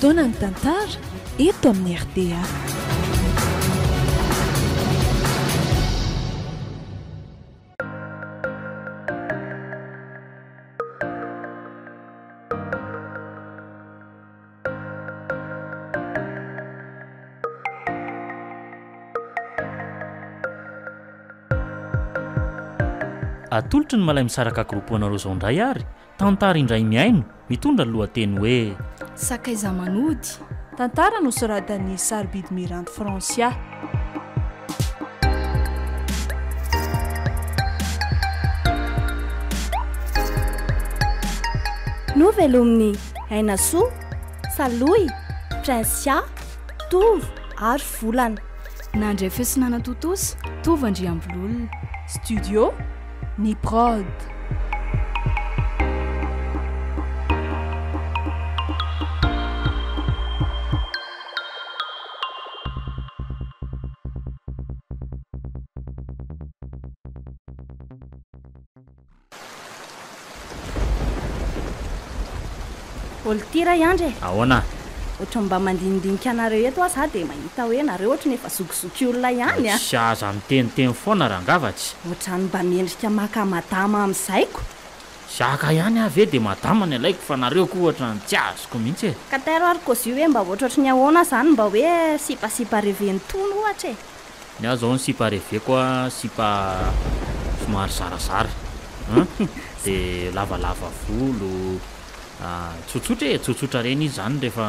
Fotoanan'ny tantara eto amin'ny rta. Atolotry ny Malay Misaraka Group ho anareo izao indray ary tantara indray mihaino mitondra ny lohateny hoe. Sakaiza manody. Tantara nosoratan'i Sarobidy Miranto Francia. Novelomin'i Ainasoa, Salohy, Princia, Tovo ary Volana. Nandray feo sy nanatontosa, Tovo Andriambololona. Studio, Ny Prod. Voltira i Andry e! Ahoana? Ohatran'ny mba mandinidinika anareo eto aho za dia mahita hoe nareo ohatran'ny efa zokizoky olona ihany a! Tsy aza miteniteny foana rangaha fa tsy. Ohatran'ny mba mendrika maka madama amin'izay ko! Zaka ihany aho ve dia madama ny alaiko fa nareo koa ohatran'ny tsy azoko mihitsy e! Ka tairo ary kôzy hoe mba ohatrohatry ny ahoana zany mba hoe sipasipa reven'ny tony ohatra e! Ny ahy zao ny sipa reveko a sipa somary zarazara an de lavalava volo tsotsotra e tsotsotra reny izy zany rehefa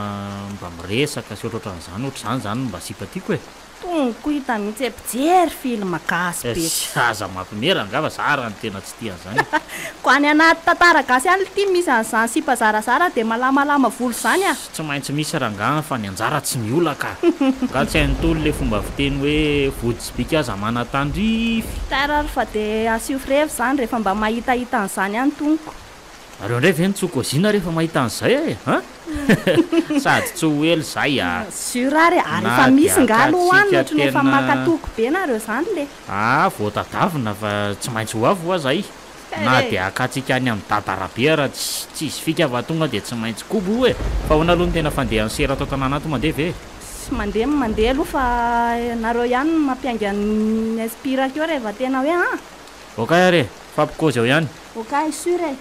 mba miresaka sy ohatrohatran'izany ohatr'izany zany no mba sipa tiako e. Tony koa hita mihitsy e mpijery film gasy be. Ess aza mampime rangah fa za raha ny tena tsy tia an'izany e. Ko any anaty tantara gasy any lty misy an'izany sipa zarazara dia malamalama volo izany a. Tsy maintsy misy rangah fa ny anjara tsy miolaka. Nga tsy hain'i Ntaolo le fomba fiteny hoe vody sy bika aza manatandrify. Tara ary fa dia asio revy izany rehefa mba mahitahita an'izany any tonoko. Nareo indray ve no tsy ho kôzina rehefa mahita an'izay e! An! Sady tsy ho ela izay a! Sur ary e! Ary Na efa dia misy nga aloha any akatsika ohatry ny efa tena. maka toky be nareo zany le. Ah voatadavina fa tsy maintsy ho avy ho'a zay! Na dia akatsika any amin'i Dada Rabe ara tsy tsisy fika fa tonga dia tsy maintsy kobo e! Fa ahoana aloha ny tena fandehan'ny sera ato an-tanàna ato mandeha ve? Tsy mandeha ny mandeha aloha fa nareo ihany no mampiainga ny inspirako eo rehefa tena hoe an! Ok ary e! Fampikôzy ao ihany. Ok sûr e!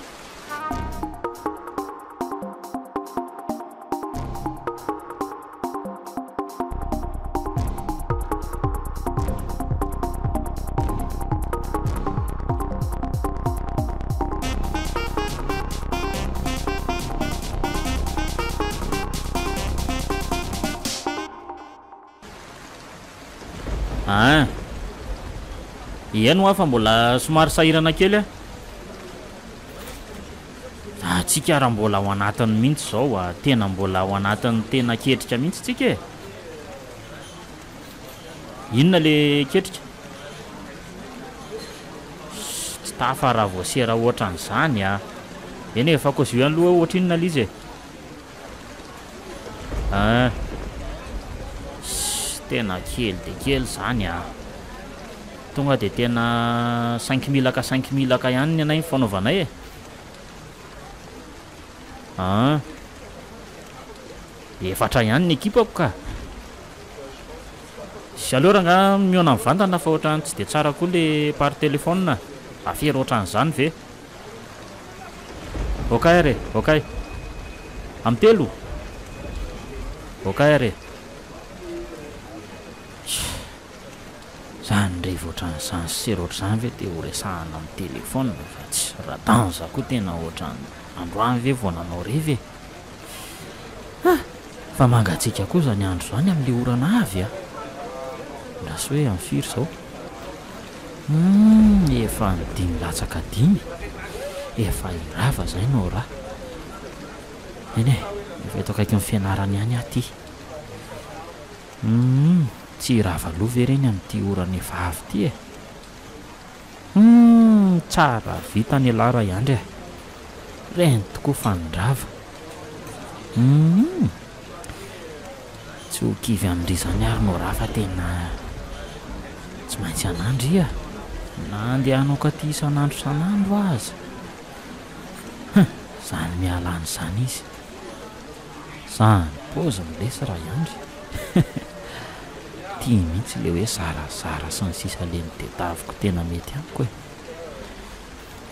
Aa! Eny hoa fa mbola somary sahirana kely aho. Ah, tsika raha mbola ao anatiny mihitsy izao a, tena mbola ao anatin'ny tena ketrika mihitsy tsika e. Inona le ketrika? Tsy tafa raha voasera ohatran'izany a. Eny e, fa kozio ihany aloha hoe ohatrinona le izy e. Ein! Ssss tena kely dia kely izany an! Tonga dia tena cinq milaka cinq milaka ihany ny anay ny fanaovanay e! Ein! Efatra ihany ny ekipako ka! Sy aleo rangaha mihaona mivantana fa ohatran'ny tsy dia tsara koa le par téléphone, afera ohatran'izany ve? Ok ary e, ok. Amin'ny telo? Ok ary e. Zany revy ohatran'izany sy sera ohatr'izany ve dia ho resahana amin'ny téléphone fa tsy radanza koa tena ohatran'ny androany ve vao nanao revy e. Ha! Fa mangatsiaka koa izany andro izany amin'ilay orana avy a! Andraso hoe amin'ny firy izao? Humm efa ny dimy latsaka dimy, efa hirava izay Nora. Eny e, efa eto akaikin'ny fianarana ihany aho ity. Humm tsy hirava aloha ve ireny amin'ity orana efa avy ity e? Humm tsara vitany ialahy Ray Andry a! Reny tokoa fa nirava. Humm tsy ho kivy amin-dry izany ary Nora fa tena tsy maintsy hanandry a! Na andehanako aty isan'andro isan'andro aza. Hum! Izany miala any izany izy. Zany paoziny lesy raha i Andry. Ty mihitsy le hoe zarazara sy ny sisa le notedaviko tena mety amiko e.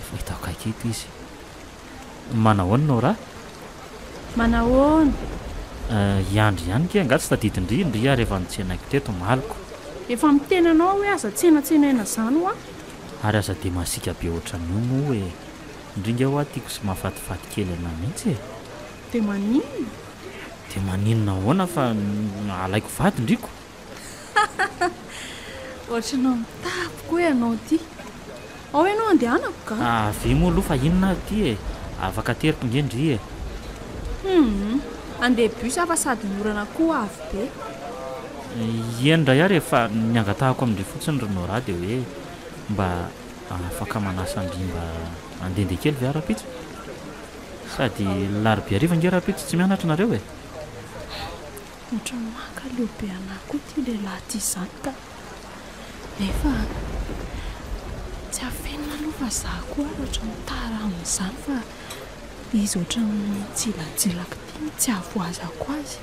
Efa hita akaiky eto izy. Manahoana Nora? Manahoana? I Andry ihany kay angaha tsy tadidin-dry? Ndry ary efa notsenaiko teto omaliko. Efa miteny anao aho hoe aza tsenatsenaina izany hoa. Ary aza dia masiaka be ohatran'io moa e. Ndry nge hoa tiako sy mahafatifaty kely anah mihitsy e. Dia maninona? Dia maninona ahoana fa alaiko vady ndriko? Ohatranao mitapy koa ianao ity. Ao ianao andehanako ka. Avia moa aloha fa inona ary ity e? Afaka ateriko nge ndry e. Humm, andeha bus aho fa sady ny orana koa avy be. Eny indray ary e, fa ny angatahako amin-dry fotsiny ry Norah dia hoe mba afaka manasa an-dry mba handehandeha kely ve aho rahampitso? Sady larobia hariva ange rahampitso tsy mianatra nareo e! Ohatran'ny mankaleo be anah koa ity lehilahy ity izany ka! Nefa tsy afenina aloha fa za koa ary ohatran'ny tara amin'izany fa izy ohatran'ny mitsilantsilaka ity no tsy hahavoazako azy.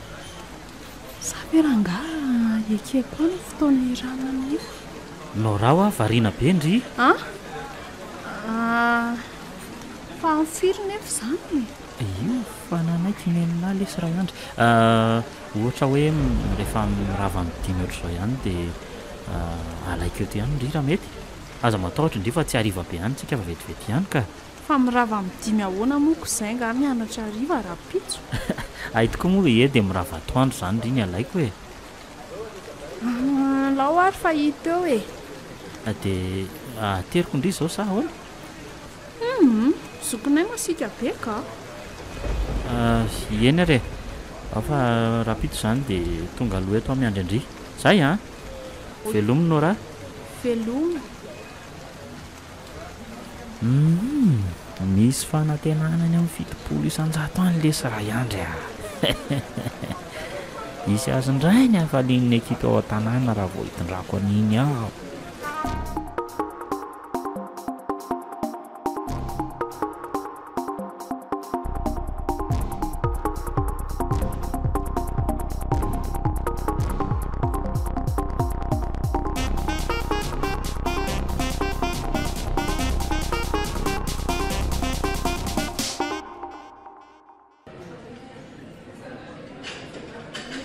Za ve rangaha ekeko any ny fotoana iarahana amin'io? Nora hoa variana be ndry! An? Fa amin'ny firy nefa izany e? Io fa nanaiky neninahy lesy Raiandry. Ohatra hoe rehefa mirava amin'ny dimy ohatr'izao ihany dia alaiko eto ihany ndry raha mety. Aza matahotra ndry fa tsy hariva be any tsika fa vetivety ihany ka. Fa mirava amin'ny dimy ahoana moa ko zay nga mianatra hariva rahampitso? Hay tokoa moa ie dia mirava atoandro izany ndry ny alaiko e. Alao ary fa hita eo e. Dia ateriko ndry izao sa ahoana? Humm, zokinay masiaka be ka. Eny ary e. Ao fa rahampitso izany dia tonga aloha eto aho miandry an-dry. Zay an! Velomy Nora. Veloma. Humm! Misy fanantenana any amin'ny 70% any lesy Raiandry a! Hisy azy indray ny hafalian'ny ekipa ao an-tanàna raha vao hitondrako an'iny ao.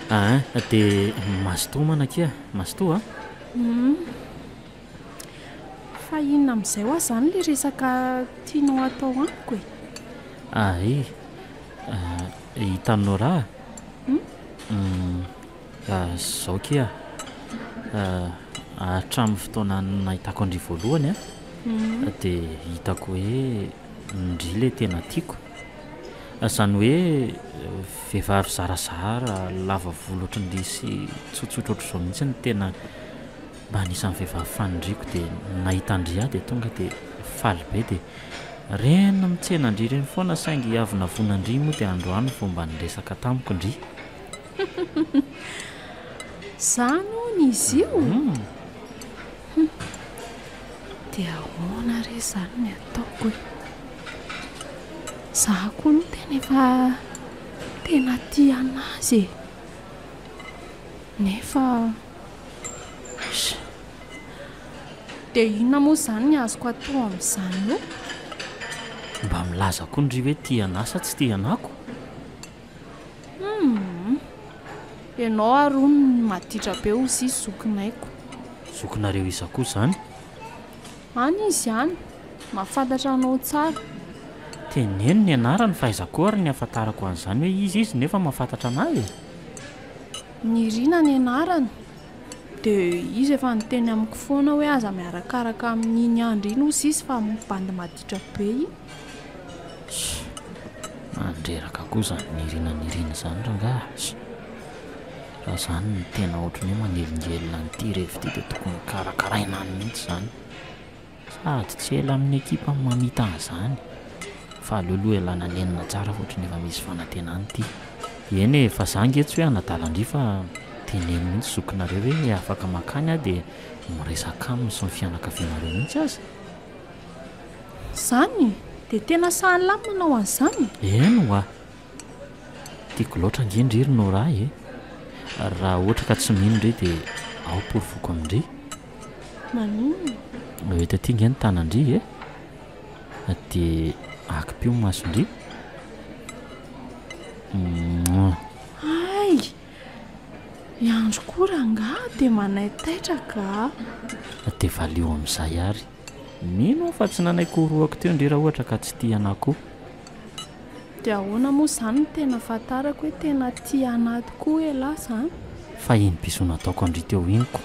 Aa dia mazotoa homana akia, mazotoa a! Humm. Fa inona amin'izay hoa izany ilay resaka tianao hatao amiko e? Ay, hitan'i Nora a? Humm. Izao akia, hatramin'ny fotoana nahitako an-dry voalohany a, dia hitako hoe ndry ilay tena tiako. Izany hoe vehivavy zarazara, lava volo ohatran-dry sy tsotsotra ohatr'izao mihitsy no tena mba anisan'ny vehivavy faniriako dia nahita an-dry aho dia tonga dia faly be dia reny mitsena an-dry ireny foana saingy avonavonan-dry moa dia androany vao mba niresaka tamiko ndry. Zany hono izy io? Hum. Dia ahoana re izany ny ataoko e? Za koa aloha tena efa tena tia an'azy e. Nefa sh. Dia inona moa izany ny azoko atao amin'izany eo? Mba milaza koa ndry hoe tia an'ahy sa tsy tia an'ahy ko? Humm. Ianao ary hono maditra be hozy izy zokinay ko. Zokinareo iza koa izany? Any izy any. Mahafantatra anao tsara. Teneno ny anarany fa aiza koa ary ny ahafantarako an'izany hoe iza izy nefa mahafantatra an'ahy e? Nirina ny anarany. Dia izy efa niteny amiko foana hoe aza miarakaraka amin'iny Andry iny hozy izy fa bandy maditra be iny. Sh! Mandreraka koa izany Nirina Nirina izany rangaha a! Sh! Raha izany no tena ohatran'ny hoe manelingelina an'ity revy ity dia tokony karakaraina any mihitsy izany. Sady tsy ela amin'ny ekipa no mamita an'izany. Fa aleo aloha ialana nenina tsara fa ohatran'ny efa misy fanantenana ity. Eny e, fa za ange tsy hoe hanadala an-dry fa teneno mihitsy zokinareo hoe afaka mankany aho dia miresaka aminy sy ny fianakavianareo mihitsy aza. Zany? Dia tena sahala aminy manao an'izany? Eny ho'a. Tiako loatra ange ndry ry Norah e! Raha ohatra ka tsy mino ndry dia ao porofoko amin-dry. Maninona? Eto aty ange ny tanan-dry e! Dia akipio ny mason-dry. Mouah! Hay! I Andry koa rangaha dia manaitaitra ka! Dia valio amin'izay ary. Mino aho fa tsy nanaiky horohako teo ndry raha ohatra ka tsy tia anà koa. Dia ahoana moa izany no tena ahafantarako hoe tena tia anà tokoa elah izany? Fa iny bisou nataoko an-dry teo iny ko.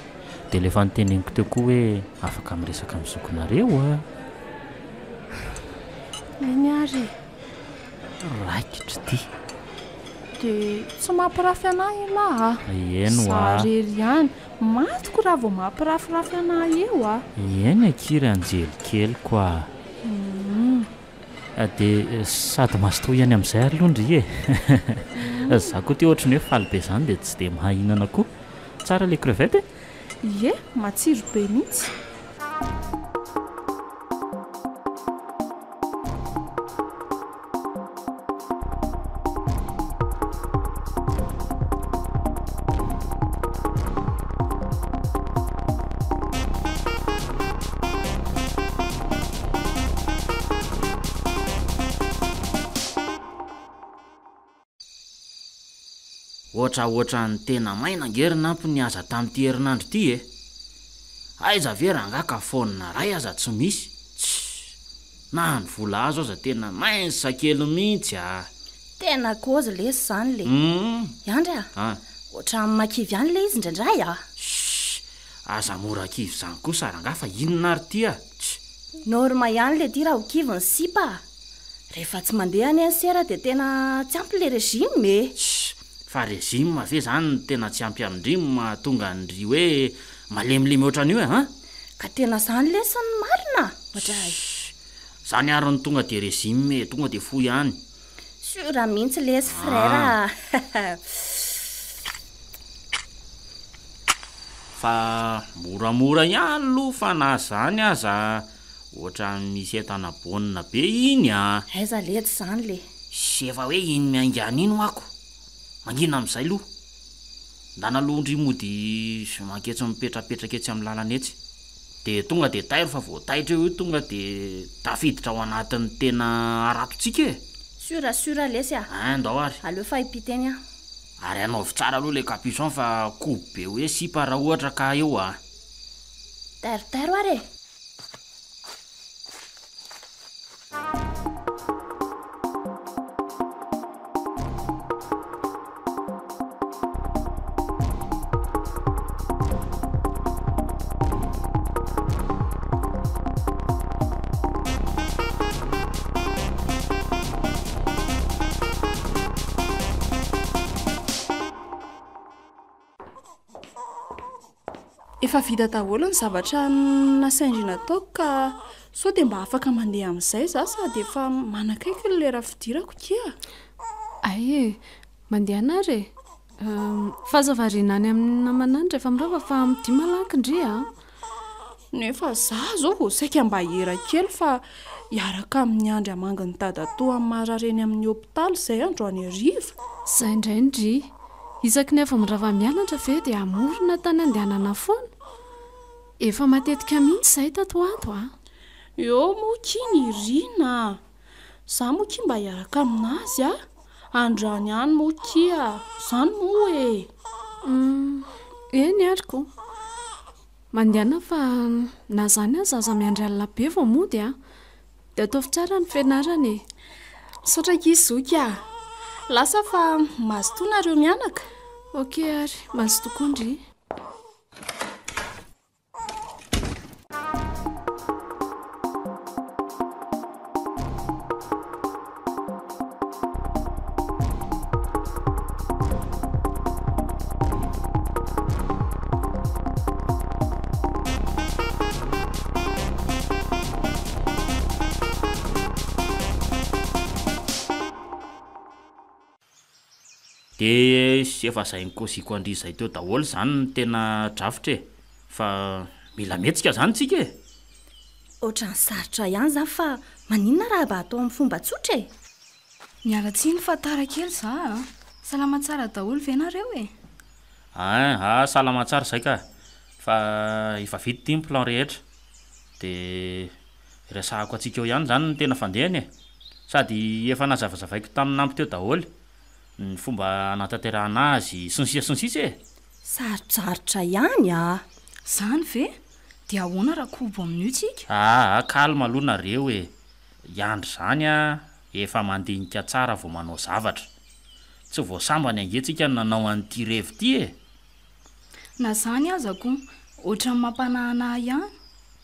Dia ilay efa noteneniko teo koa hoe afaka miresaka amin'ny zokinareo a! Eny ary e! Raikitra ity. Dia tsy mampirafy anà elah a! Eny Za hoa. irery ihany. Matiko raha vao mampirafirafy anà eo a! Eny akia ry anjely keliko a! Dia sady mazotoa ihany amin'izay ary aloha ndry e! Za koa ity ohatry ny hoe faly be izany dia tsy dia mahay hihinana koa. Tsara ilay crevette e! Ie, matsiro be mihitsy. Ohatraohatran'ny tena maina ange ry Nampy ny aza tamin'ity herinandro ity e! Aiza ve rangaha ka phone ray aza tsy misy? Tssy! Na ny vola azo aza tena mince kely mihitsy a! Tena kôzy lesy izany le! I Andry a! Ohatran'ny mahakivy ihany le izy indraindray a! Tssy! Aza mora kivy izany kosa rangaha fa inona ary ity a! Tssy! Norme ihany le ty raha ho kivy ny sipa a! Rehefa tsy mandeha anie ny sera dia tena tsy ampy le régime e! Tssy! Fa régime ve zany no tena tsy ampy amin-dry no mahatonga an-dry hoe malemilemy ohatran'io e an! Ka tena zany lesy ny marina a! Ohatray. Tssy! Zany ary no tonga dia régime e! Tonga dia fohy ihany. Sûr mihitsy lesy frère a! Fa moramora ihany aloha fa na zany aza ohatran'ny misy entana bonne be iny a! Aiza letsy zany le. Sy efa hoe iny miainga any iny ho'ako. Mangina amin'izay loha. Ndana aloha ndry mody manketsy mipetrapetraka etsy amin'ny lalana etsy. Dia tonga dia tairo fa vao taitra eo io tonga dia tafiditra ao anatin'ny tena haratontsika e! Sûr sûr lesy a! Ein ndao ary. Aleo fa hipita eny aho. Ary anaovy tsara aloha ilay capuchon fa kobo be hoe sipa raha ohatra ka eo a! Tairo tairo ary e! Efa vita daholo ny zavatra nasain-dry nataoko ka sao dia mba afaka mandeha amin'izay za sady efa manakaiky ny lera fidirako kia. Hay e, mandehana ary e. Fa aza variana any amin'ny namana any rehefa mirava fa midia malaky ndry a. Nefa za zao vao saika mba hiera kely fa hiaraka amin'i Andry hamangy ny dadatoa marary eny amin'ny hopitaly izay androany hariva. Zay indray ndry. Isaky ny avy mirava mianatra ve dia hamorona tany andehanana foana? Efa matetika mihitsy izay tato ho ato a. Eo moa kia Nirina a! Za moa kia mba hiaraka aminazy a! Androany ihany moa kia, zany moa e! Humm, eny ary ko. Mandehana fa na zany aza aza miandry alina be vao mody a! Dia ataovy tsara ny fianarana e! Misaotra akia zoky a! Lasa fa mazotoa nareo mianaka. Ok ary, mazotoa koa ndry. De efa zay nikaoziko an-dry zay teo daholo zany ny tena drafitra e! Fa mila mihetsika zany tsika e! Ohatran'ny sarotra ihany izany fa maninona raha mba atao amin'ny fomba tsotra e? Miala tsiny fa tara kely za a! Salama tsara daholo ve nareo e? Ein a, salama tsara izay ka! Fa efa vita ity ny plan rehetra. Dia resahako antsika eo ihany izany ny tena fandehany e! Sady efa nazavazavaiko tamin'ny nampy teo daholo ny fomba hanatanterahana azy sy ny sisa sy ny sisa e! Sarotsarotra ihany a! Zany ve? Dia ahoana raha kobo amin'io tsika? Aa, calme aloha nareo e! I Andry izany a, efa mandinika tsara vao manao zavatra. Tsy vao sambany ange tsika no nanao an'ity revy ity e! Na zany aza ko, ohatran'ny mampanahanahy ihany.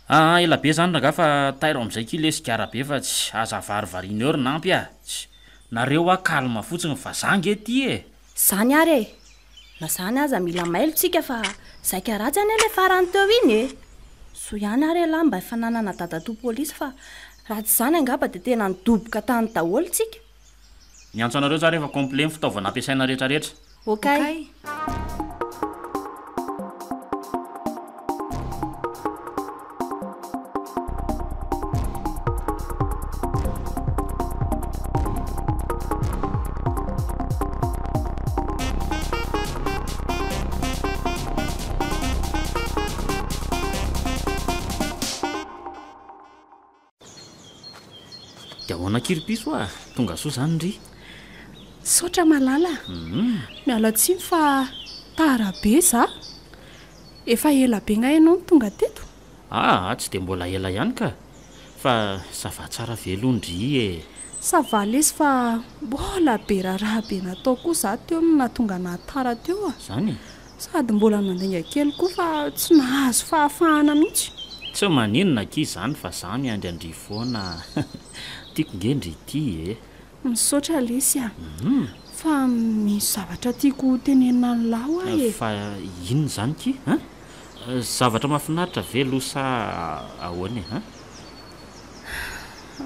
Aa ela be zany rangah fa tairo amizay ki le sigara be fa tsy aza avarivarina eo ry nampy a! Tsy nareo hoa calme fotsiny fa za nge ty e! Zany ary e! Na zany aza mila mailo tsika fa zaika ratsy anie le farany teo iny e! Soa ihany ary elah mba efa nanana dadatoa polisy fa raha tsy zany angamba de tena nidoboka tany daholo tsika. Miantso anareo za rehefa complet ny fitaovana ampiasaina rehetra rehetra. Okay. Dia ahoana akia ry piso a? Tonga soa izany ndry. Misaotra malala a! Miala tsiny fa tara be za. Efa ela be nga ianao no tonga teto? Aa, tsy dia mbola ela ihany ka! Fa ça va tsara ve aloha ndry e? Ça va lesy fa mbola be raharaha be natao koa za teo no nahatonga anah tara teo a! Zany e? Sady mbola nandainga kely koa fa tsy nahazo fahafahana mihitsy. Tsy maninona akia izany fa za miandry an-dry foana a! Tiako nge ndry ity e! Misaotra lesy a! Fa misy zavatra tiako ho tenenina an'lah hoa e! Fa inona izany ki? An? Zavatra mahafinaritra ve aloha sa ahoana e? An?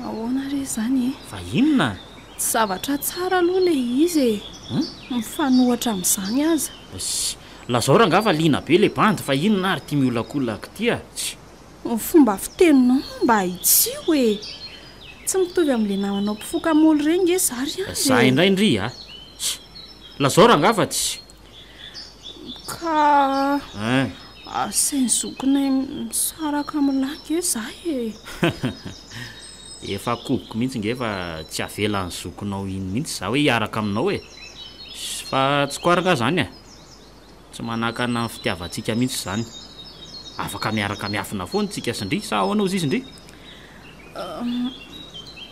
Ahoana re izany e? Fa inona? Tsy zavatra tsara aloha ilay izy e! Mifanohitra amin'izany aza. Ss, lazao rangaha fa liana be ilay bandy fa inona ary ity miolakolaka ity a! Tss. Ny fomba fiteninao moa mba ahitsio e! Tsy mitovy amin'ilay namanao mpifoka moly ireny nge za ry andry e! Za indray ndry a! Tss. Lazao rangaha fa tsy. Ka Ein. asain'ny zokinay misaraka amin'lah nge za e! Efa koboko mihitsy nge fa tsy avelan'ny zokinao iny mihitsy za hoe hiaraka aminao e! Fa tsy koary nga zany e! Tsy manakana ny fitiavantsika mihitsy izany. Afaka miaraka miafina foana tsika sy ndry sa ahoana ozy izy ndry?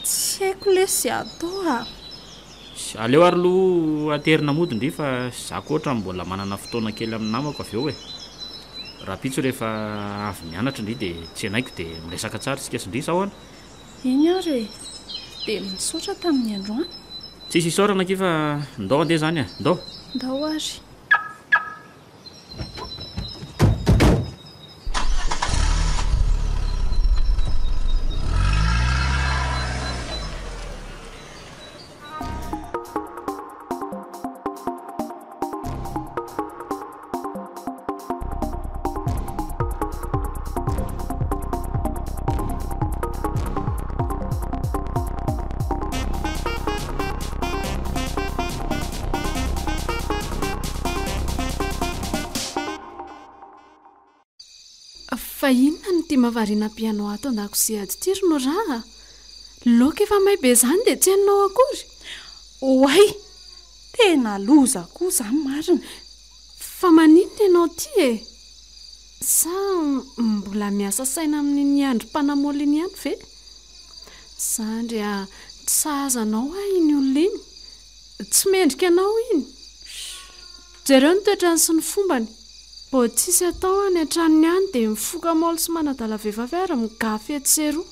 Tsy haiko lesy ze atao a! Aleo ary aloha aterina mody ndry fa za koa ohatran'ny mbola manana fotoana kely amin'ny namako avy eo e! Rahampitso rehefa avy mianatra ndry dia tsenaiko dia miresaka tsara tsika sy ndry sa ahoana? Eny ary e! Dia misaotra tamin'ny androany. Tsisy isaorana akia fa ndao andeha izany e! Ndao! Ndao ary. Fa inona no tia mahavariana be anao ato an-dakozia ato ity ry Nora a? Laoka efa may be izany dia tsy hainao akory? Oay! Tena loza koa izany marina! Fa maninona ianao ity e? Sa mbola miasa saina amin'iny andry mpanamoly iny ihany ve? Zandry a, tsy sahaza anao hoa iny olona iny. Tsy mendrika anao iny. Jereo ny toetrany sy ny fombany. Vao tsisy atao any an-tranony any dia mifoka maoly sy manadala vehivavy ary migafy etsy sy eroa.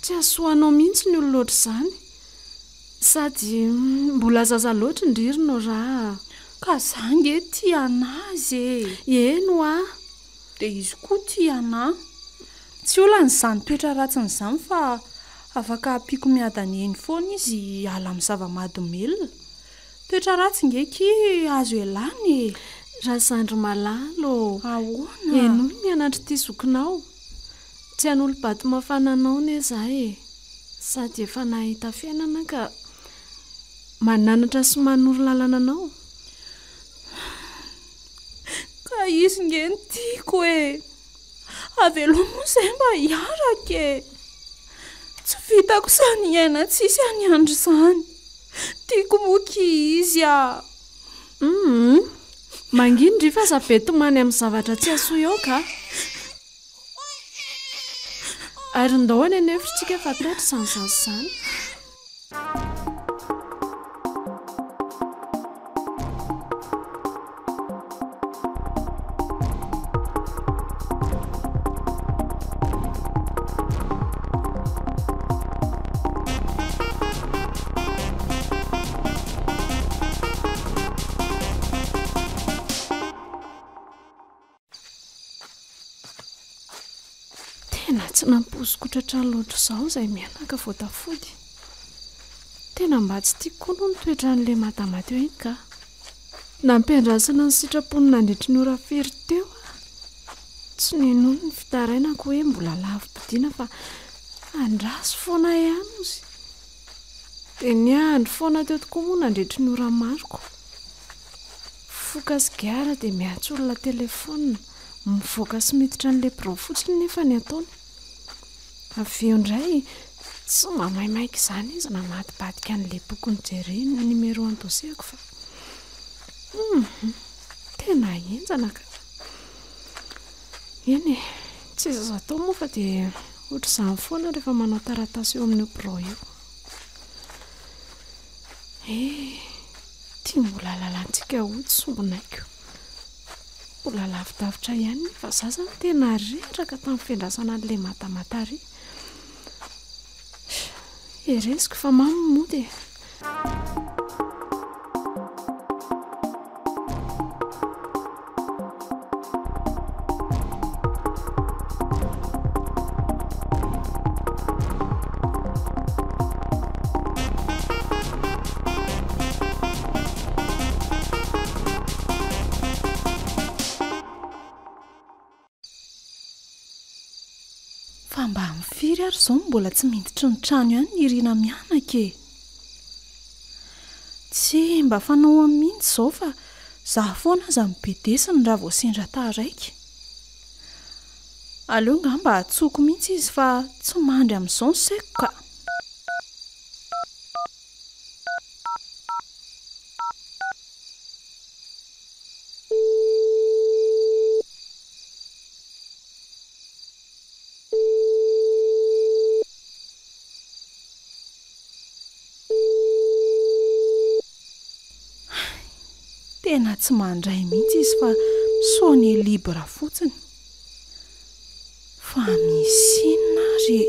Tsy hahasoa anao mihitsy ny olona ohatr'izany. Sady mbola zaza loatra ndry ry Nora a! Ka za nge tia anazy e! Eny hoa! Dia izy koa tia anah. Tsy olana izany toetra ratsiny izany fa afaka ampiako miadana eny foana izy hiala amin'ny zava-mahadomelina. Toetra ratsy nge ki azo ialana e! Razandry malala ô! Ahoana? Henoy ny anatr'ity zokinao. Tsy hanolo-bato mafana anao ne za e! Sady efa nahita fiainana ka. Mananatra sy manoro lalana anao. Ka izy nge no tiako e! Avelao moa izay mba hiaraka e! Tsy vitako izany hiaina tsisy an'i Andry izany. Tiako moa ky izy a! Humm! Manginy ndry fa aza be tomany amin'ny zavatra tsy hahasoa eo ka! Ary ndao any an'efitra tsika fa taitra izany zaza izany. Tena tsy nampoiziko tratran'ny loatra izao izay mianaka vao tafody. Tena mba tsy tiako koa aloha ny toetran'ilay madama teo iny ka. Nampiandrasana ny sitrapony nandritry ny ora firy teo aho. Tsy ninoany ny fitarainako hoe mbola lavi-podiana fa andraso foana ihany hozy. Dia niandry foana teo tokoa moa nandritry ny ora maro ko. Mifoka sigara dia miantso olona telefaonina, mivoaka sy miditra an'ilay birao fotsiny nefa ny ataony. Avy eo indray tsy mba maimaika izany izy namadibadika an'ilay boky nojereny ny numéro an'ny dossier-ko fa hum tena henjana ka. Eny e, tsy azo atao moa fa dia ohatr'izany foana rehefa manao taratasy eo amin'io birao io. Eh, ity mbola lalantsika hody sombinaiko. Mbola lavidavitra ihany nefa za zany tena reraka tamin'ny fiandrasana an'ilay madama tary. Hereziko fa mamy mody e. Fa mba amin'ny firy ary izao no mbola tsy miditry ny trano ihany Nirina mianaka e? Tsy mba fanaony mihitsy izao fa za foana aza no bedesiny raha vao sendra taraiky. Aleo ngamba atsoko mihitsy izy fa tsy mandry amin'izao ny saiko ka. Hay! Tena tsy mandray mihitsy izy fa mi-sonner libre fotsiny. Fa misy inona ary e?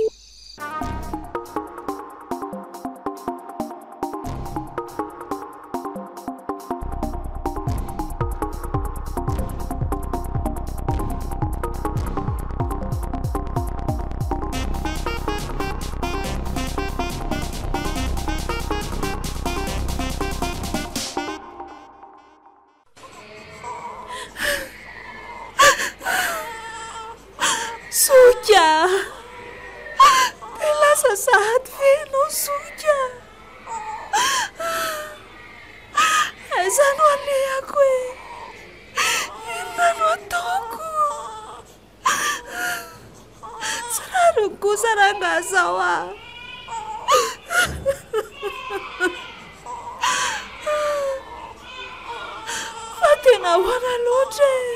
Zoky a! Dia lasa sahady ve ianao zoky a? Aiza no alehako e? Inona no ataoko? Tsy rariny kosa rangahy zao a! Fa tena ahoana loatra e?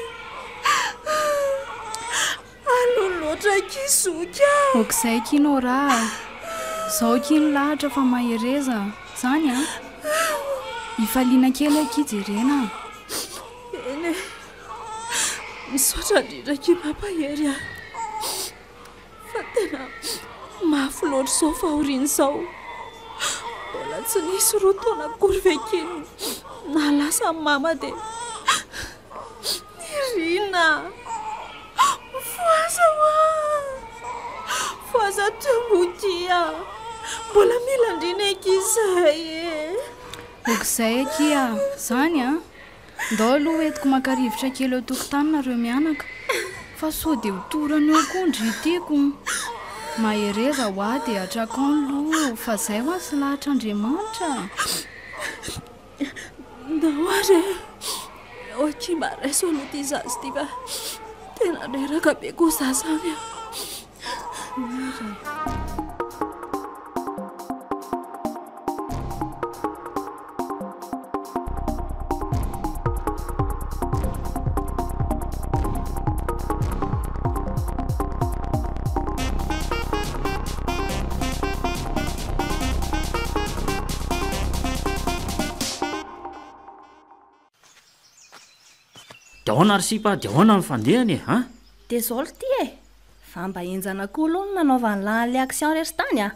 Aloha loatra akia zoky a! Ok'izay akia Nora a! Zao akia ny lahatra fa mahereza a! Zany an! Hifaliana kely akia jerena a! Eny e! Misaotra indrindra akia mampahery ahy fa tena mafy loatra izao fahoriana izao. Mbola tsy nisy roa taona akory ve akia no nahalasa an'i mama dia nirina. Mifohaza hoa! Mifohaza Tombokia! Mbola mila andriana akia izahay e! Ok'izay akia, zany an! Ndao aloha ho entiko maka rivotra kely eo an-tokotany nareo mianaka fa sao dia ho torana eo koa ndry tiako. Mahereza hoa dia atrakao ny loha fa zay hoa sy lahatr'Andriamanitra a! Ndao ary e! Ok, mba raiso aloha ity zaza ity fa tena reraka be koa za zany a. Dia ahoana ry sipa, dia ahoana ny fandehany e, an? Dia zao lty e! Fa mba henjana koa aloha ny nanaovan'lah an'ilay action rery tany a!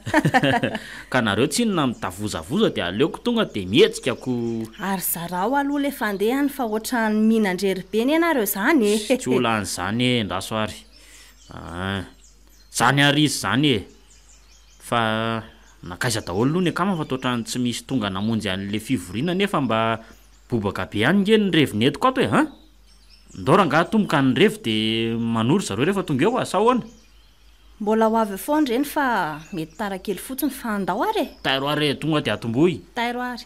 Ka nareo tsinona mitavozavoza dia aleoko tonga dia mihetsika ko! Ary zarao aloha ilay fandehany fa ohatran'ny mihinan-drery be anie nareo zany e! Tsy ho lany zany e, endraso ary an! Zany ary izy zany e! Fa nankaiza daholo aloha ny akama fa toa ohatran'ny tsy misy tonga namonjy an'ilay fivoriana nefa mba bobaka be ihany nge ny revy nentiko ato e! An! Ndao rangaha atomboka ny revy de manoro zareo rehefa tonga eo a! Sa ahoana? Mbola ho avy eo foana ireny fa mety tara kely fotsiny fa andao ary e! Tairo ary e! Tonga de atombohy! Tairo ary!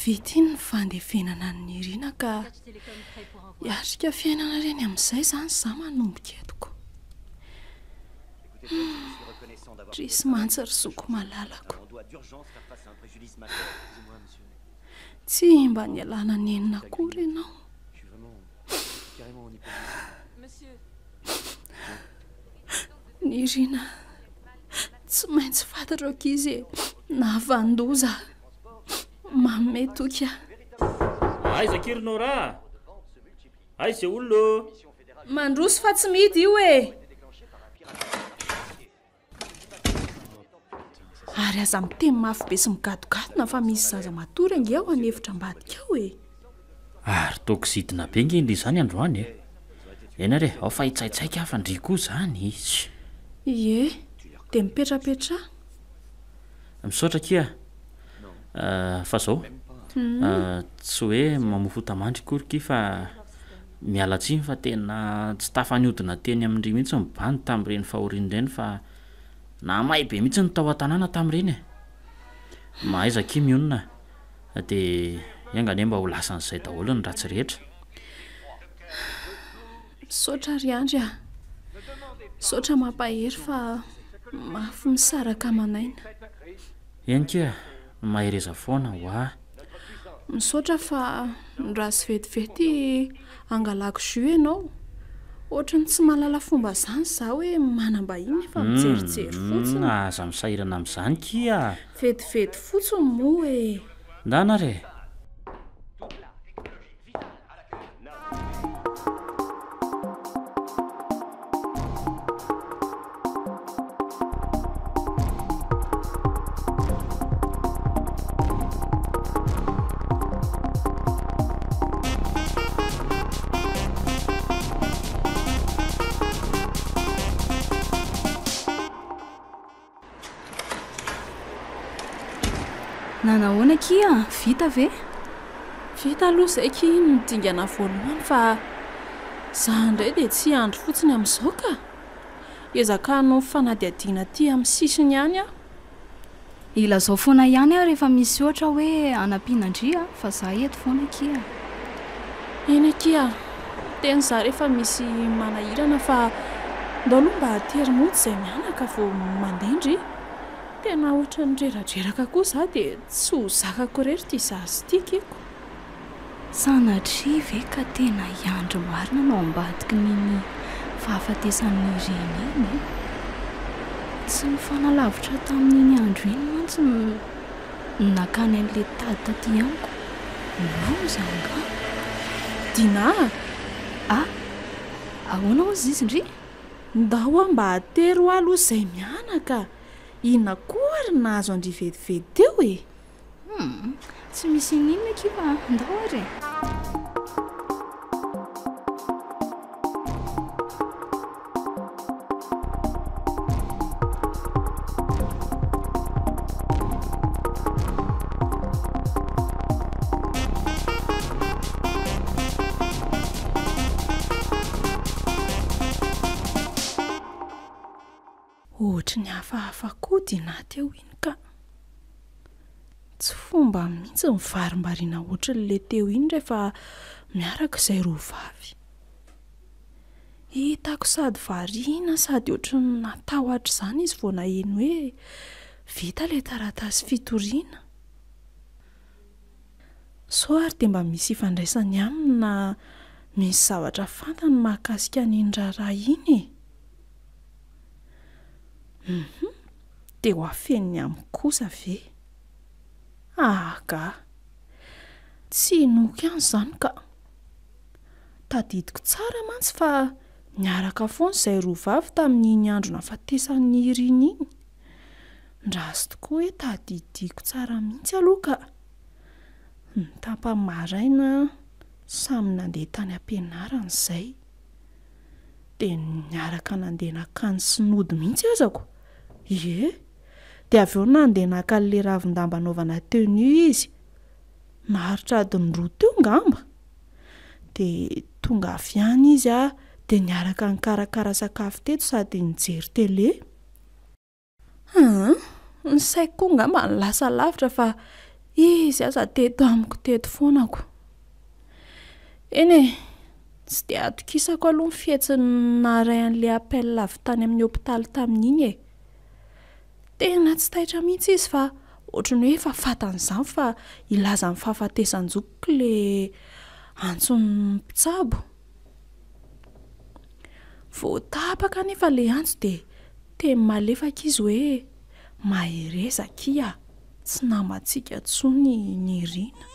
Vita iny ny fandevenana an'i Nirina ka hiatrika fiainana ireny amin'izay izany izaho manomboka eto ko. Hum, trisy mantsy ry zoky malalako. Tsy mba nialana nenina akory ianao. Nirina, tsy maintsy fantatro ankizy e, nahavanon-doza. Manome toky aho. Aiza akia ry Nora a? Aiza izay olona ô? Mandroso fa tsy mihidy io e! Ary aza miteny mafy be sy migadogadona fa misy zaza matory ange ao an'efitra ambadika ao e! Ary toa kizitina be nge ndry izany androany e! Eny ary e, ao fa hitsaitsaika aho fa ndry koa izany izy. Ie, dia mipetrapetraha. Misaotra akia a! Fa zao, tsy hoe mamoa fota-mandry akory ky fa miala tsiny fa tena tsy tafa-nihodina teny amin-dry mihitsy ny bandy tamin'ireny fahoriana ireny fa Nahamay be mihitsy ny tao an-tanàna tamin'ireny e! Mahaiza akia mionona dia enga anie mba ho lasan'izay daholo ny ratsy rehetra. Misaotra ry Andry a! Misaotra mampahery fa mafy misaraka aman'aina. Eny kia, mahereza foana hoa. Misaotra fa ndraso vetivety hangalako jus ianao. Ohatry ny tsy mahalala fomba zany za hoe manam-bahiny nefa mijerijery fotsiny. Humm aza misahirana amin'izany kia. Vetivety fotsiny moa e. Ndana ary e. Nanahoana akia? Vita ve? Vita aloha izay akia iny ny dingana voalohany fa za indray dia tsy hiandry fotsiny amin'izao ka! Hiezaka hanao fanadihadiana aty amin'ny sisiny ihany aho. Ilazao foana ihany aho rehefa misy ohatra hoe hanampiana an-dry a, fa za eto foana akia a. Eny akia a, miteny za rehefa misy manahirana fa ndao aloha mba atery mody izay mianaka vao mandeha ndry. Tena ohatran'ny reradreraka koa za dia tsy ho zakako irery ity zaza ity kiko. Sanatria ve ka tena i Andry marina no ambadikin'iny fahafatesan'i Nirina iny e? Tsy nifanalavitra tamin'iny andro iny mantsy no nakany an'ilay tady taty amiko. Loza angaha? Dinah a! Ah! Ahoana hozy izy ndry? Ndao aho mba atero hoa aloha izay mianaka! Inona koa ary no nahazo an-dry vetivety teo e? Humm, tsy misy ininona akia fa ndao ary e! Ohatry ny hafahafa koa Dinah teo iny ka. Tsy fomba mihitsy ny varimbariana ohatrin'ilay teo iny rehefa miaraka izay roa vavy. Hitako sady variana sady ohatrin'ny natahotra izany izy vao naheno hoe vita ilay taratasy fitoriana. Sao ary dia mba misy ifandraisany aminy na misy zavatra fantany mahakasika an'iny raharaha iny e? Hum dia ho afeniny amiko kosa ve? Aga! Tsy inoako ihany izany ka! Tadidiko tsara mantsy fa niaraka foana izay roa vavy tamin'iny andro nahafatesan'i Nirina iny. Ndraso tokoa hoe tadidiko tsara mihitsy aloha ka! Ny tapany maraina samy nandeha tany am-pianarana izay. Dia niaraka nandeha nankany sy nody mihitsy azako. Ie. Dia avy eo nandeha naka an'ilay ravin-damba anaovana tenue izy. Naharitra adiny roa teo ngamba. Dia tonga avy any izy dia niaraka nikarakara sakafo teto sady nijery télé. Aa! Ny saiko koa angamba no lasa lavitra fa izy aza teto amiko teto foana ko. Eny e, tsy dia atokisako aloha ny fihetsiny naharay an'ilay appel avy tany amin'ny hopitaly tamin'iny e. Tena tsy taitra mihitsy izy fa ohatran'ny hoe efa fantany izany fa hilaza ny fahafatesan-jokiko ilay antson'ny mpitsabo. Vao tapaka anefa ilay antso dia teny malefaka izy hoe, Mahereza akia, tsy namantsika intsony i Nirina.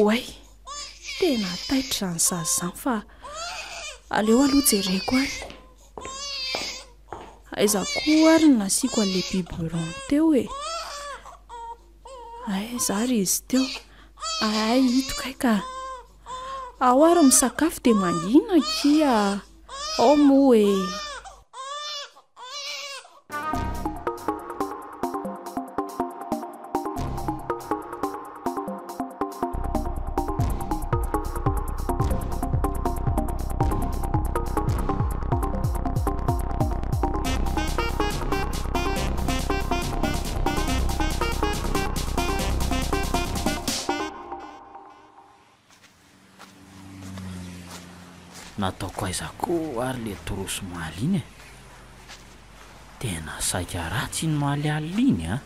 Oay, tena taitra izany zaza izany fa aleo aloha jereko any. Aiza koa ary no nasiako an'ilay biberon teo e? Aiza ary izy teo? Hay ito kay ka. Ao ary misakafo dia mangina akia. Ao moa e. Nataoko aiza koa ary le trousse omaly iny e? Tena saika ratsy iny omaly alina iny an!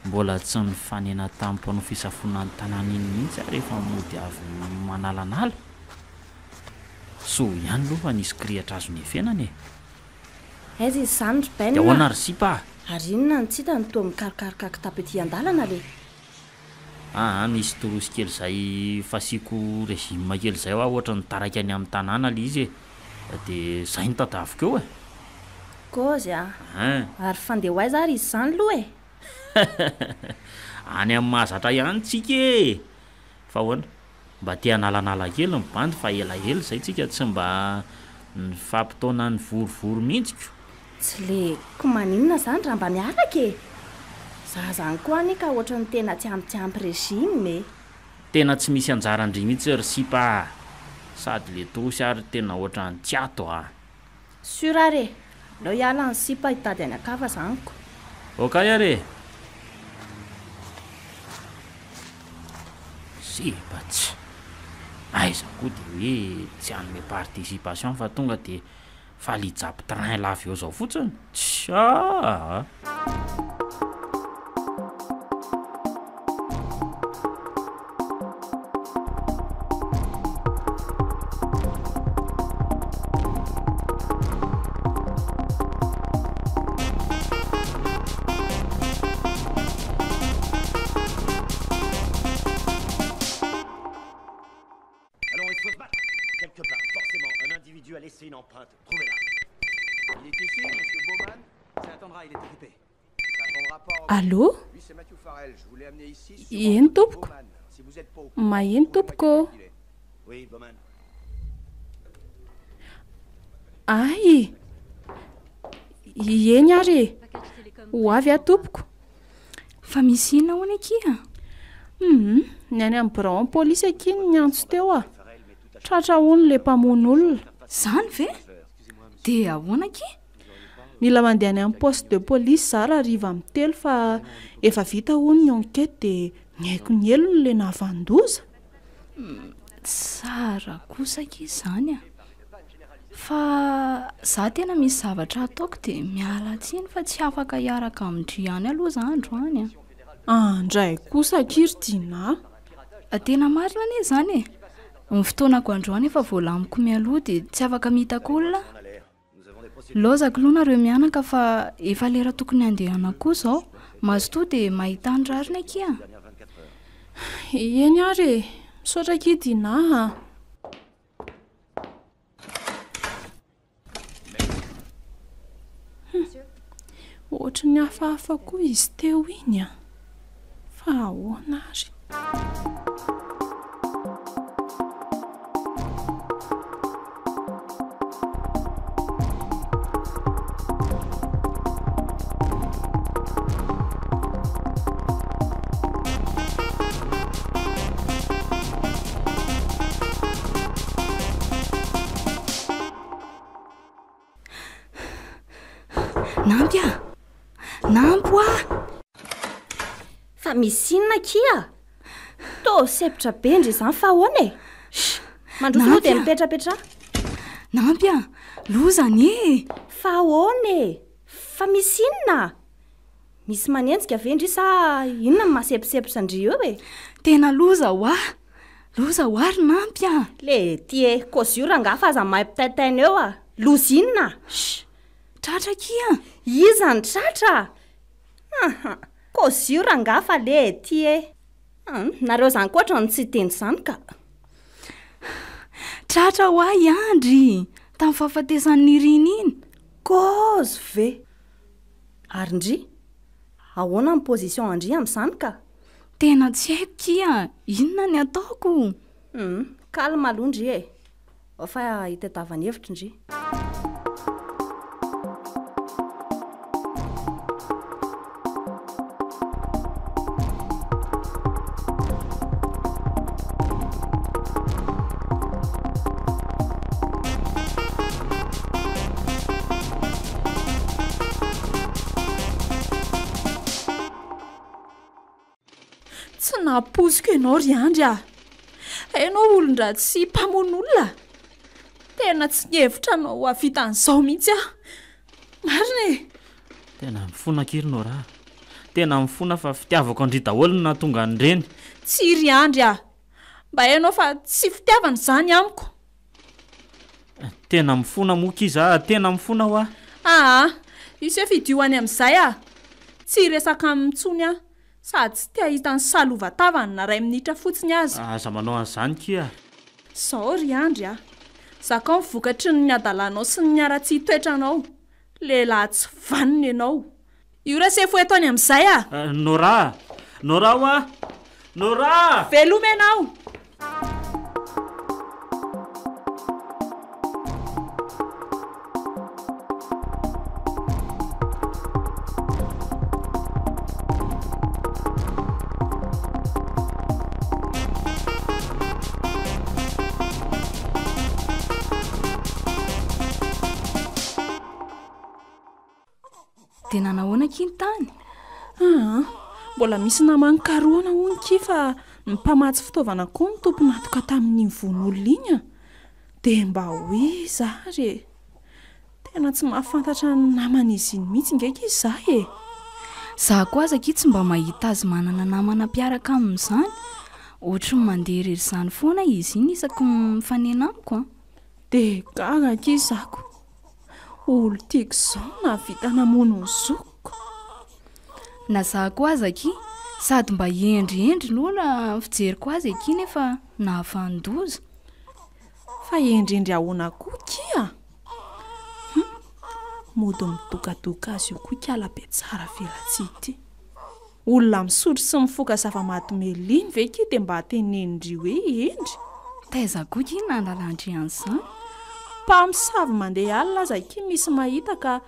Mbola tsy nifanena tamin'ny mpanao fisafoana ny tanàna iny mihitsy aho rehefa mody avy manalanala. Soa ihany aloha fa nisy kirihitra azo niafenana e! Aiza izy izany ry Ben Dia a? ahoana ry sipa a? Ary inona no tsy hita no toa mikarokaroka kitapo ety an-dalana le? Aa misy trousse kely izay fasiako régime kely izay hoa ohatry ny taraiky any amin'ny tanàna le izy e! Dia izay no tadiaviko eo e! Kôzy a! Ein! Ary fandeha ho aiza ary izy izany loha e? Any amin'ny mahazatra ihany tsika e! Fa ahoana? Mba te hanalanala kely ny bandy fa elaela izay tsika tsy mba nifampitaona nivorivory mihitsy ko! Tsy le ko maninona zany raha mba miaraka e! Za zany koa anie ka ohatran'ny tena tsy ampy tsy ampy régime e! Tena tsy misy anjaran-dry mihitsy ry sipa a! Sady le trousse ary tena ohatran'ny tsy ato a! Sur ary e! Aleo hiala ny sipa hitady any an-kafa zany ko! Ok ary e! Sipa tsy! Aiza koa dia hoe tsy hanome participation fa tonga dia faly hijapy train lava eo zao fotsiny? Tsy aa! Allô? Eny tompoko. Maheno tompoko ô. Ay! Eny ary e. Ho avy aho tompoko. Fa misy inona hono akia? Hum, ny any amin'ny biraon'ny polisy akia no niantso teo ah. Tratra hono ilay mpamono olona. Izany ve? Dia ahoana akia? Mila mandeha any amin'ny poste de police za raha hariva amin'ny telo fa efa vita hono ny enquête dia niaiky ny helony ilay nahavanon-doza. Tsara kosa akia izany a! Fa za tena misy zavatra ataoko dia miala tsiny fa tsy afaka hiaraka amin-dry ihany aloha za androany a! Andray kosa akia ry Dinah a! Tena marina anie izany e! Ny fotoanako androany efa voalamiko mialoha dia tsy afaka mitako olona aho. Laozako aloha nareo mianaka fa efa lera tokony handehanako koa izao. Mazotoa dia mahità ny rariny akia a! Eny ary e! Misaotra akia Dinah a! Hum, ohatry ny hafahafa koa izy teo iny an! Fa ahoana ary? Nampy ah! Nampy hoa! Fa misy inona akia? Toa sempotra be ndry izany fa ahoana e? Shh! Mandroso aloha dia mipetrapetraha. Nampy ah! Loza anie e! Fa ahoana e? Fa misy inona? Misy manenjika ve ndry sa inona no mahasemposempotra ndry eo e? Tena loza hoa! Loza hoa ry Nampy a! Le ty e, kôzio rangaha fa aza mampitaintaina eo a! Loza inona? Shh! Tratra akia! Iza no tratra? Aha! Kôzio rangaha fa le ty e! Hum, nareo zany koa ohatran'ny tsy hiteny izany ka! Tratra hoa i Andry tamin'ny fahafatesan'i Nirina iny! Kôzy ve? Ary ndry? Ahoana ny position an-dry amin'izany ka? Tena tsy haiko kia, inona ny ataoko? Hum, calme aloha ndry e! Ao fa hitadiavana hevitra ndry. Tsy nampoiziko ianao ry Andry a! Ianao olon-dratsy sy mpamono olona. Tena tsy nihevitra anao ho hahavita an'izao mihitsy aho. Marina e! Tena mifona akia ry Nora a! Tena mifona fa fitiavako an-dry daholo no nahatonga an'ireny. Tsia ry Andry a! Mba hainao fa tsy fitiavana izany amiko. Tena mifona moa ki za, tena mifona hoa. Aa, io se fidio any amin'izay a! Tsy hiresaka aminy intsony aho, sady tsy te hahita ny salovatavany na ray minitra fotsiny aza. Aza manao an'izany ki a! Zao ry Andry a! Zakao ny vokatry ny hadalanao sy ny haratsian-toetranao. Lehilahy tsy vanona ianao. Io rasefo eto any amin'izay a! Nora a! Nora hoa! Nora a! Veloma ianao! Dia nanahoana akia ny tany? Aa, mbola misy namany karohana hono kia fa ny mpamatsy fitaovana koa no tompon'antoka tamin'iny vono olona iny an! Dia mba ho iza ary e? Tena tsy mahafantatra ny naman'izy iny mihitsy nge akia izaho e! Izaho koa aza akia tsy mba mahita azy manana namana mpiaraka aminy izany. Ohatry ny mandeha irery izany foana izy iny isaky ny mifanena amiko an! Dia gaga akia izaho. Olo-tiako izao no nahavita namono ny zokiko. Na za koa aza akia, sady mba hendrihendry aloha raha ny fijeriko azy akia nefa nahavanon-doza. Fa hendrihendry ahoana koa kia? Hum, mody midokadoka azy io koa ikala be tsara velatsihy ity. Olona misotro sy mifoka zava-mahadomelina iny ve ki dia mba tenenin-dry hoe hendry? Taiza koa ki nahalalan-dry an'izany? Mpamosavy mandeha alina aza ki misy mahita ka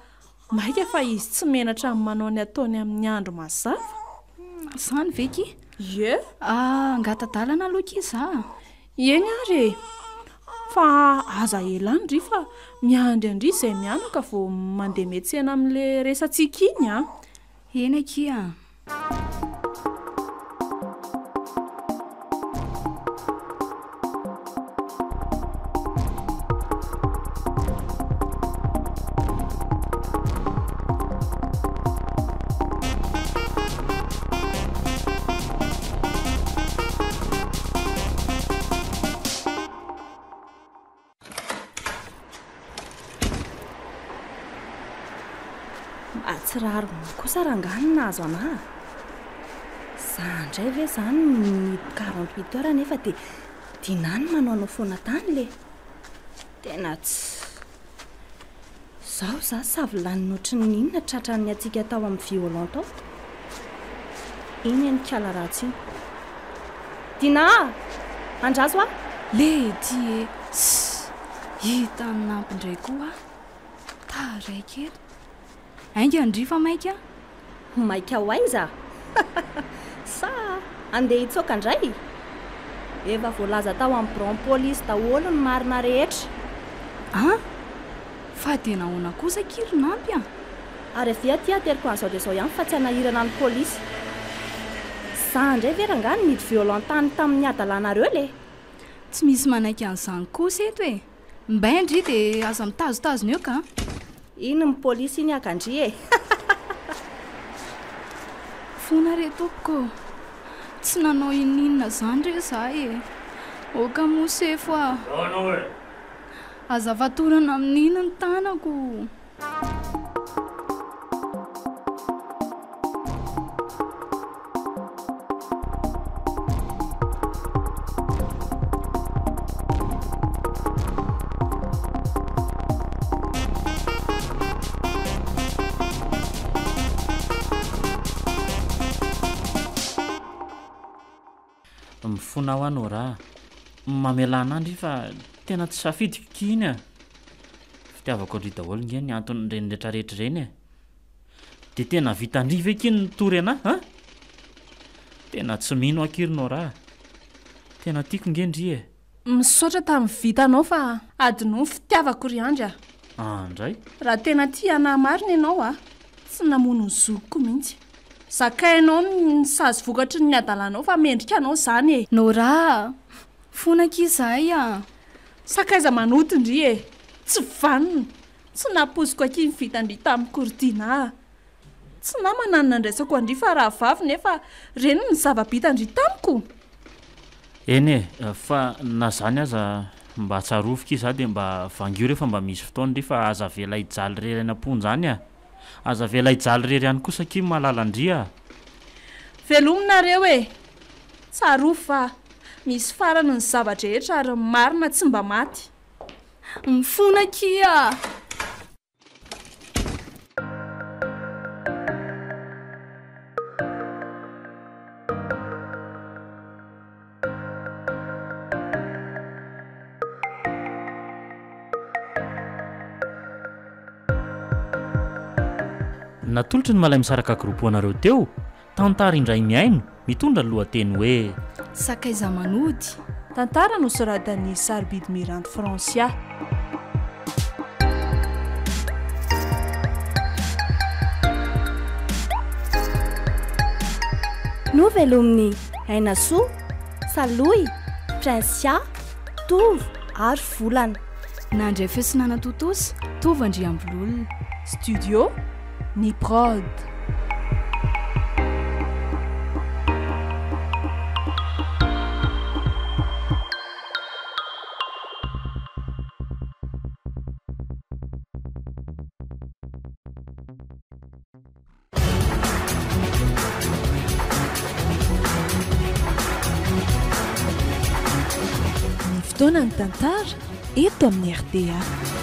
maika fa izy tsy menatra amin'ny manao ny ataony amin'ny andro mazava. Izany ve ki? Ie. Angata-dalana aloha ki za a. Eny ary e! Fa aza ela any ry fa miandry an-dry izay mianaka vao mandeha miantsena amin'ilay resatsika iny an! Eny akia a! Mba tsy rariny kosa rangahy ny nahazo anah a! Za indray ve zany ny 48 heures nefa dia Dinah no manaonao foana tany le! Tena tsy. Zao za savilaniny ohatrin'ny inona tratran'ny hatsiaka tao amin'ny violon tao. Iny anie kala ratsy iny. Dinah a! Andraso aho! Lady e! Ssss! Hitan'i Nampy indray koa aho. Taraiky eto. Aingana ndry fa maika a! Maika ho aiza? Sa andeha hitsoaka indray? Efa voalaza tao amin'ny biraon'ny polisy daholo ny marina rehetra. An! Fa dia nahoana kosa akia ry Nampy a? Ary avia aty ateriko an'izao dia izao ihany fa tsy hanahirana ny polisy. Za indray ve rangahy no nidy violent tany tamin'ny hadalanareo le? Tsy misy manaiky an'izany kosa eto e! Mbay ndry dia aza mitazotazona eo ka! Iny ny polisy iny haka ndry e! Fona re tompoko ô! Tsy nanao ininona izany re za e! Oka moa sefo a! Aza fatorana amin'iny ny tanako! Mifona ho aho Nora a! Mamelà anah ndry fa tena tsy safidiko ki iny a! Fitiavako an-dry daholo nge ny anton'ireny retraretra ireny e! Dia tena vitan-dry ve ki ny nitory anah an? Tena tsy mino aho ki ry Nora a! Tena tiako nge ndry e! Misaotra tamin'ny vitanao fa adinoy ny fitiavako ry Andry a! An ndray? Raha tena tia anah marina ianao a, tsy namono ny zokiko mihitsy. Zakainao ny sazy vokatry ny hadalanao fa mendrika anao izany e! Nora a! Fona akia izahay a! Sakaiza manoto ndry e! Tsy vanona! Tsy nampoiziko akia ny vitan-dry tamiko ry Dinah a! Tsy namana no nandraisako an-dry fa rahavavy nefa reny ny zava-bitan-dry tamiko! Eny e, fa na zany aza mba tsarovy ki za de mba vangio refa mba misy fotoana ndry fa aza avela hijaly rery any am-ponja any a! Aza avela hijaly rery any kosa akia malala ndry a! Velomy nareo e! Tsarovy fa misy farany ny zava-drehetra ary ny marina tsy mba maty. Mifona akia! Natolotry ny Malaimisaraka Group ho anareo teo Tantara indray mihaino, mitondra ny lohateny hoe. Sakaiza manody. Tantara nosoratan'i Sarobidy Miranty Francia. Novelomin'i Ainasoa, Salohy, Princia, Tovo ary Volana. Nandray feo sy nanatontosa, Tovo Andriambololona. Studio, Ny prod. Ny fotoanan'ny tantara eto amin'ny rta.